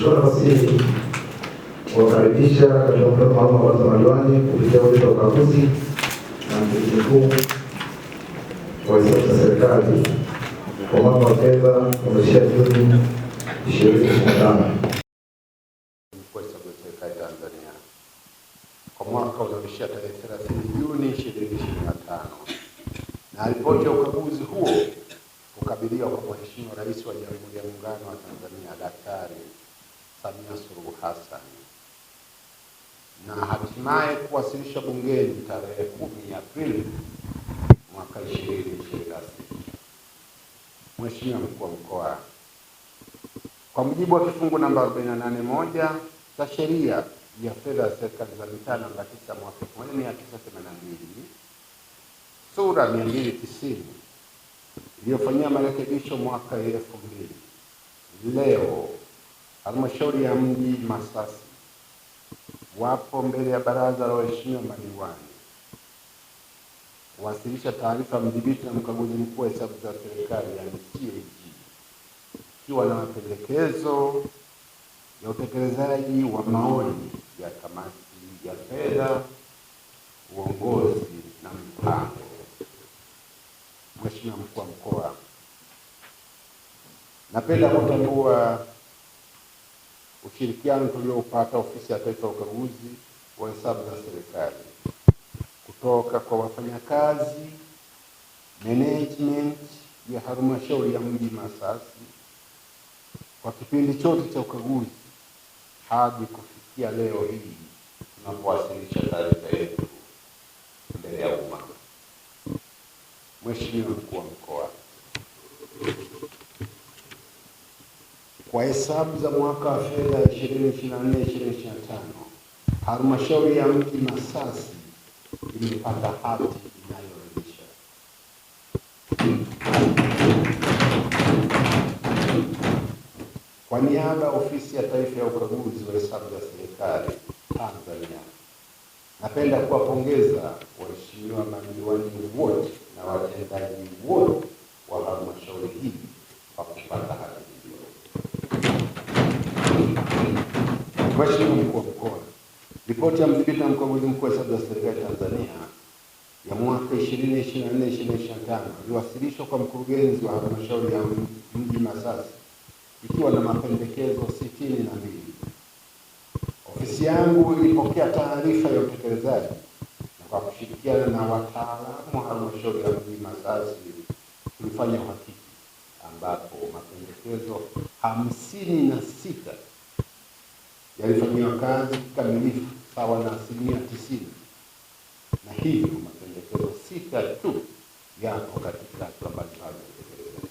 Nichukue nafasi hii kuwakaribisha katika mkutano maalum wa baraza la madiwani kupitia ujumbe wa ukaguzi na mdhibiti mkuu wa hesabu za serikali kwa mwaka wa fedha umeishia Juni 2025. Mkuu wa Hesabu za Serikali Tanzania kwa mwaka unaoishia tarehe 30 Juni 2025, na ripoti ya ukaguzi huo hukabidhiwa kwa Mheshimiwa Rais wa Jamhuri ya Muungano wa Tanzania Daktari Samia Suluhu Hassan na hatimaye kuwasilishwa bungeni tarehe 10 Aprili mwaka 2026. Mheshimiwa Mkuu wa Mkoa, kwa mujibu wa kifungu namba 48(1) cha sheria ya fedha za serikali za mitaa namba 9 mwaka 1982 sura 290 iliyofanyia marekebisho mwaka 2000, leo halmashauri ya mji Masasi wapo mbele ya baraza la waheshimiwa madiwani kuwasilisha taarifa mdhibiti na mkaguzi mkuu wa hesabu za serikali yani CAG, ikiwa na mapendekezo ya utekelezaji wa maoni ya kamati ya fedha, uongozi na mpango. Mheshimiwa Mkuu wa Mkoa, napenda kutambua ushirikiano tulioupata Ofisi ya Taifa ya Ukaguzi wa Hesabu za Serikali kutoka kwa wafanyakazi management ya halmashauri ya mji Masasi kwa kipindi chote cha ukaguzi hadi kufikia leo hii tunapowasilisha taarifa yetu mbele ya umma. Mheshimiwa Mkuu wa Mkoa, kwa hesabu za mwaka wa fedha 2024 2025 halmashauri ya mji Masasi imepata hati inayoridhisha. Kwa niaba ya Ofisi ya Taifa ya Ukaguzi wa Hesabu za Serikali Tanzania, napenda kuwapongeza waheshimiwa madiwani wote na watendaji wote wa halmashauri hii kwa kupata hati hiyo. Mheshimiwa Mkuu wa Mkoa, ripoti ya mdhibiti na mkaguzi mkuu wa hesabu za serikali Tanzania ya mwaka 2024 2025 iliwasilishwa kwa mkurugenzi wa halmashauri ya mji Masasi ikiwa na mapendekezo 62. Ofisi yangu ilipokea taarifa ya utekelezaji na kwa kushirikiana na wataalamu wa halmashauri ya mji Masasi tulifanya uhakiki ambapo mapendekezo 56 yalifanyiwa kazi kikamilifu sawa na 90%, na hivyo mapendekezo 6 tu yapo katika hatua mbalimbali za utekelezaji.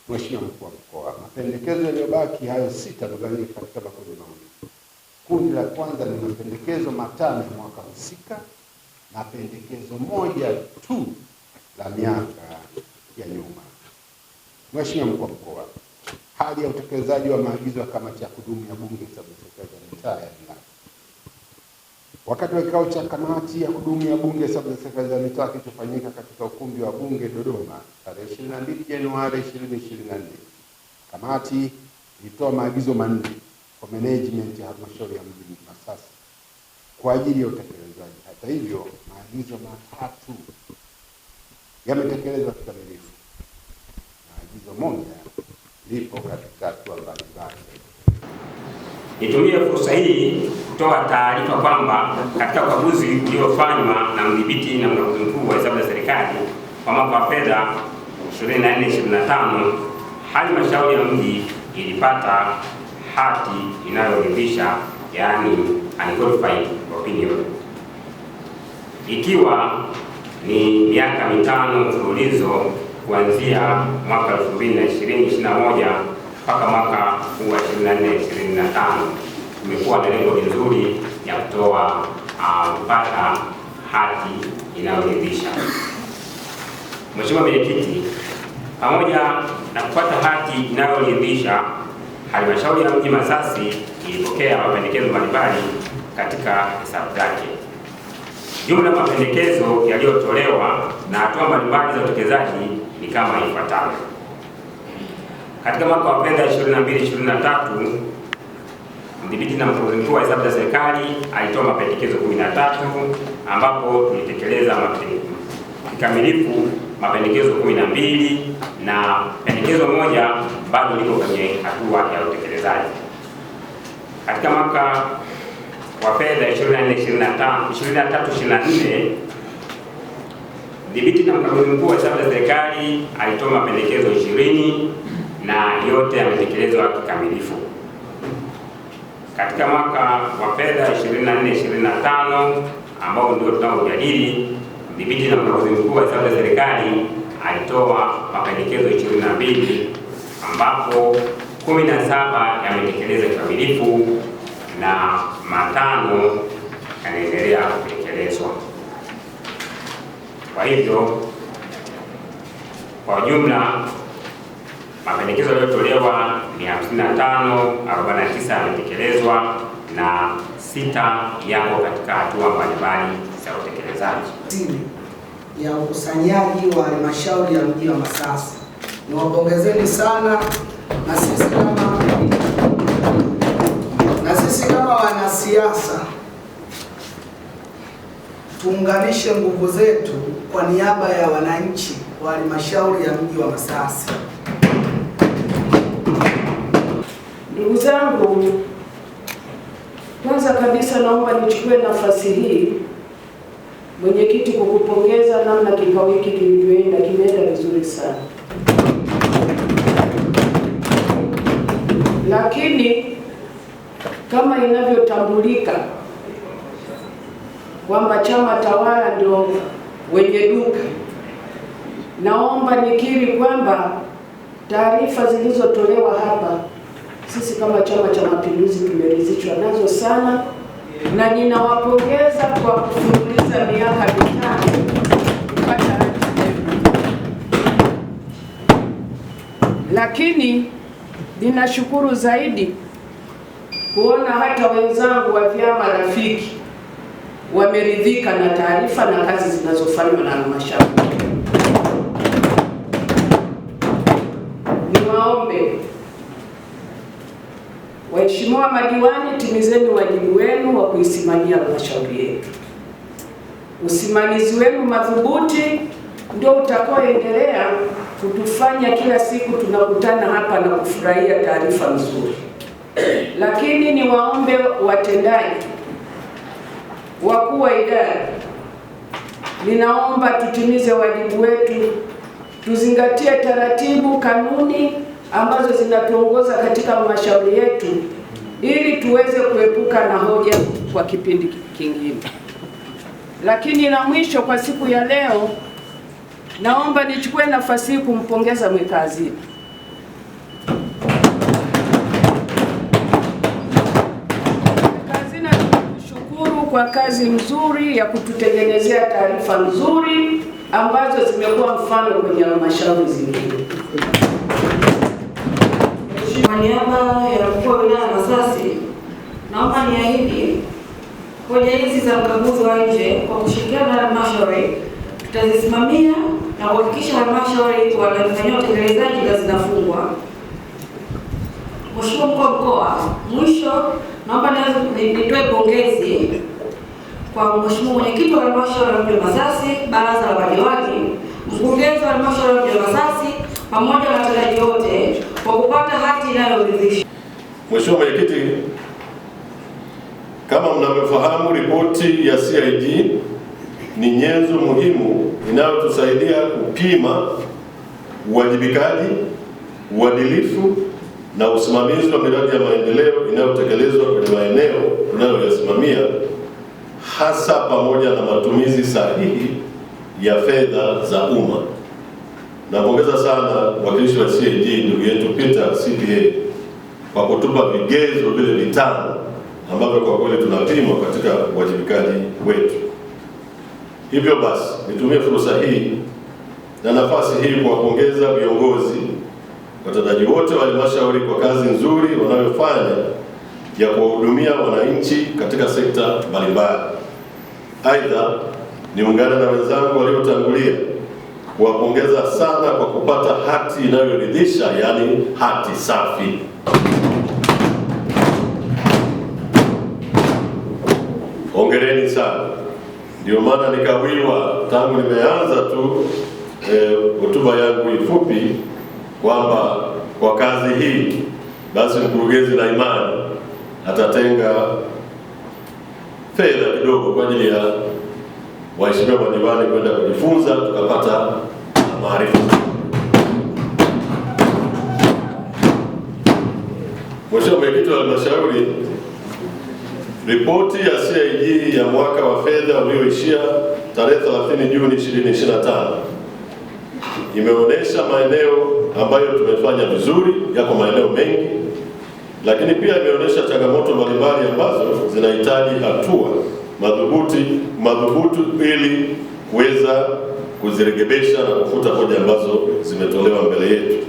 Mheshimiwa Mkuu wa Mkoa, mapendekezo yaliyobaki hayo 6 yamegawanyika katika makundi mawili. Kundi la kwanza ni mapendekezo 5 ya mwaka husika na pendekezo 1 tu la miaka ya nyuma. Mheshimiwa Mkuu wa Mkoa, hali ya utekelezaji wa maagizo ya kamati ya kudumu ya Bunge hesabu za serikali za mitaa ya wilaya. Wakati wa kikao cha kamati ya kudumu ya Bunge hesabu za serikali za mitaa kilichofanyika katika ukumbi wa Bunge Dodoma tarehe 22 Januari 2024, kamati ilitoa maagizo 4 kwa management ya halmashauri ya mji Masasi kwa ajili ya utekelezaji. Hata hivyo, maagizo 3 yametekelezwa kikamilifu na agizo 1 lipo katika hatua mbalimbali. Nitumie fursa hii kutoa taarifa kwamba katika ukaguzi uliofanywa na mdhibiti na mkaguzi mkuu wa hesabu za serikali kwa mwaka wa fedha 24 25, halmashauri ya mji ilipata hati inayoridhisha, yaani unqualified opinion, ikiwa ni miaka 5 mfululizo kuanzia mwaka 2020-2021 mpaka mwaka huu wa 24-25. Tumekuwa na lengo nzuri ya kupata hati inayoridhisha. Mheshimiwa Mwenyekiti, pamoja na kupata hati inayoridhisha, halmashauri ya mji Masasi ilipokea mapendekezo mbalimbali katika hesabu zake. Jumla ya mapendekezo yaliyotolewa na hatua mbalimbali za utekelezaji ni kama ifuatavyo. Katika mwaka wa fedha 22/23 mdhibiti na mkaguzi mkuu wa hesabu za serikali alitoa mapendekezo 13 ambapo tulitekeleza kikamilifu mapendekezo 12 na pendekezo moja bado liko kwenye hatua ya utekelezaji. Katika mwaka wa fedha 23/24 mdhibiti na mkaguzi mkuu wa hesabu za serikali alitoa mapendekezo 20 na yote yametekelezwa kikamilifu. Katika mwaka wa fedha 24/25 ambao ndio tunaojadili, mdhibiti na mkaguzi mkuu wa hesabu za serikali alitoa mapendekezo 22 ambapo 17 yametekelezwa kikamilifu na 5 yanaendelea kutekelezwa. Kwa hivyo kwa jumla mapendekezo yaliyotolewa ni 55, 49 yametekelezwa na 6 yako katika hatua mbalimbali za utekelezaji. Ya ukusanyaji wa halmashauri ya mji wa Masasi. Niwapongezeni sana, na sisi kama wanasiasa tuunganishe nguvu zetu kwa niaba ya wananchi wa halmashauri ya mji wa Masasi. Ndugu zangu, kwanza kabisa naomba nichukue nafasi hii mwenyekiti kukupongeza namna kikao hiki kilivyoenda, kimeenda vizuri sana. Lakini kama inavyotambulika kwamba chama tawala ndio wenye duka, naomba nikiri kwamba taarifa zilizotolewa hapa sisi kama Chama cha Mapinduzi tumeridhishwa nazo sana, na ninawapongeza kwa kufululiza miaka 5 kupata hati. Lakini ninashukuru zaidi kuona hata wenzangu wa vyama rafiki wameridhika na taarifa na kazi zinazofanywa na halmashauri. Niwaombe waheshimiwa madiwani, timizeni wajibu wenu wa kuisimamia halmashauri yetu. Usimamizi wenu madhubuti ndio utakaoendelea kutufanya kila siku tunakutana hapa na kufurahia taarifa nzuri. Lakini niwaombe watendaji, wakuu wa idara, ninaomba tutimize wajibu wetu, tuzingatie taratibu, kanuni ambazo zinatuongoza katika halmashauri yetu ili tuweze kuepuka na hoja kwa kipindi kingine. Lakini la mwisho kwa siku ya leo, naomba nichukue nafasi hii kumpongeza mweka hazina. Mweka hazina, tunakushukuru kwa kazi nzuri ya kututengenezea taarifa nzuri ambazo zimekuwa mfano kwenye halmashauri zingine. Kwa niaba ya mkuu wa wilaya ya Masasi, naomba niahidi hoja hizi za mkaguzi wa nje kwa kushirikiana na halmashauri tutazisimamia na kuhakikisha halmashauri wanafanyia utekelezaji na zinafungwa. Mheshimiwa mkuu wa mkoa, mwisho naomba nitoe pongezi kwa Mheshimiwa mwenyekiti wa halmashauri ya mji wa Masasi, baraza la madiwani, mkurugenzi wa halmashauri ya mji wa Masasi pamoja na watendaji wote kwa kupata hati inayoridhisha. Mheshimiwa mwenyekiti, kama mnavyofahamu, ripoti ya CAG ni nyenzo muhimu inayotusaidia kupima uwajibikaji, uadilifu na usimamizi wa miradi ya maendeleo inayotekelezwa kwenye maeneo tunayoyasimamia, hasa pamoja na matumizi sahihi ya fedha za umma. Napongeza sana mwakilishi wa CAG ndugu yetu Peter CPA kwa kutupa vigezo vile 5 ambavyo kwa kweli tunapimwa katika uwajibikaji wetu. Hivyo basi nitumie fursa hii na nafasi hii kuwapongeza viongozi, watendaji wote wa halmashauri kwa kazi nzuri wanayofanya ya kuwahudumia wananchi katika sekta mbalimbali. Aidha, niungane na wenzangu waliotangulia kuwapongeza sana kwa kupata hati inayoridhisha, yaani hati safi. Hongereni sana. Ndio maana nikawiwa tangu nimeanza tu hotuba yangu ifupi kwamba kwa kazi hii basi mkurugenzi na imani atatenga fedha kidogo kwa ajili ya waheshimiwa madiwani kwenda kujifunza tukapata maarifa. Mheshimiwa Mwenyekiti wa Halmashauri, ripoti ya CAG ya mwaka wa fedha ulioishia tarehe 30 Juni 2025 imeonyesha maeneo ambayo tumefanya vizuri, yako maeneo mengi, lakini pia imeonyesha changamoto mbalimbali ambazo zinahitaji hatua madhubuti ili kuweza kuzirekebisha na kufuta hoja ambazo zimetolewa mbele yetu.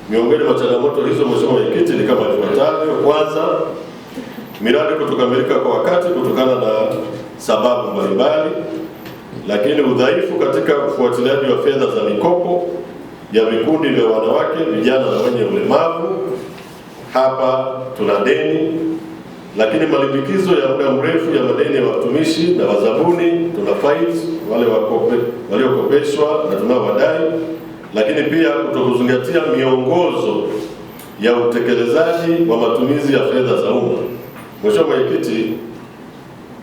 Miongoni mwa changamoto hizo, Mheshimiwa Mwenyekiti, ni kama ifuatavyo. Kwanza, miradi kutokamilika kwa wakati kutokana na sababu mbalimbali, lakini udhaifu katika ufuatiliaji wa fedha za mikopo ya vikundi vya wanawake, vijana na wenye ulemavu. Hapa tuna deni, lakini malimbikizo ya muda mrefu ya madeni ya watumishi na wazabuni, tuna fight wale waliokopeshwa na tunaowadai, lakini pia kutokuzingatia miongozo ya utekelezaji wa matumizi ya fedha za umma. Mheshimiwa Mwenyekiti,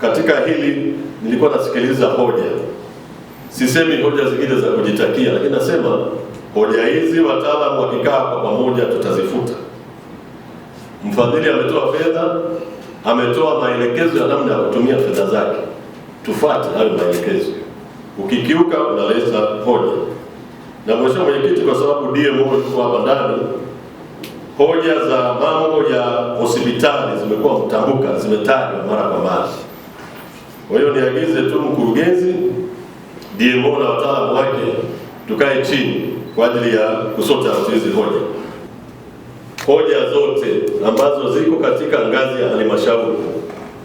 katika hili nilikuwa nasikiliza hoja, sisemi hoja zingine za kujitakia, lakini nasema hoja hizi wataalamu wakikaa kwa pamoja tutazifuta. Mfadhili ametoa fedha, ametoa maelekezo ya namna ya kutumia fedha zake, tufuate hayo maelekezo. Ukikiuka unaleta hoja. Na Mheshimiwa Mwenyekiti, kwa sababu DMO yuko hapa ndani, hoja za mambo ya hospitali zimekuwa mtambuka, zimetajwa mara kwa mara. Kwa hiyo niagize tu mkurugenzi, DMO na wataalamu wake tukae chini kwa ajili ya kusota hizi hoja. Hoja zote ambazo ziko katika ngazi ya halmashauri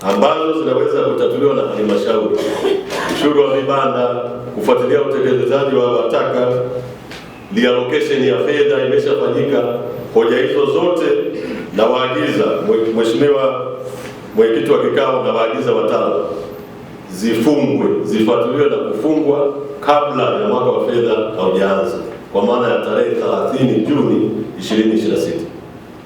ambazo zinaweza kutatuliwa na halmashauri, ushuru wa vibanda, kufuatilia utekelezaji wa wataka, reallocation ya fedha imeshafanyika. Hoja hizo zote nawaagiza, Mheshimiwa Mwenyekiti wa kikao, nawaagiza wataalamu zifungwe, zifuatiliwe na kufungwa kabla ya mwaka wa fedha haujaanza, kwa maana ya tarehe 30 Juni 2026.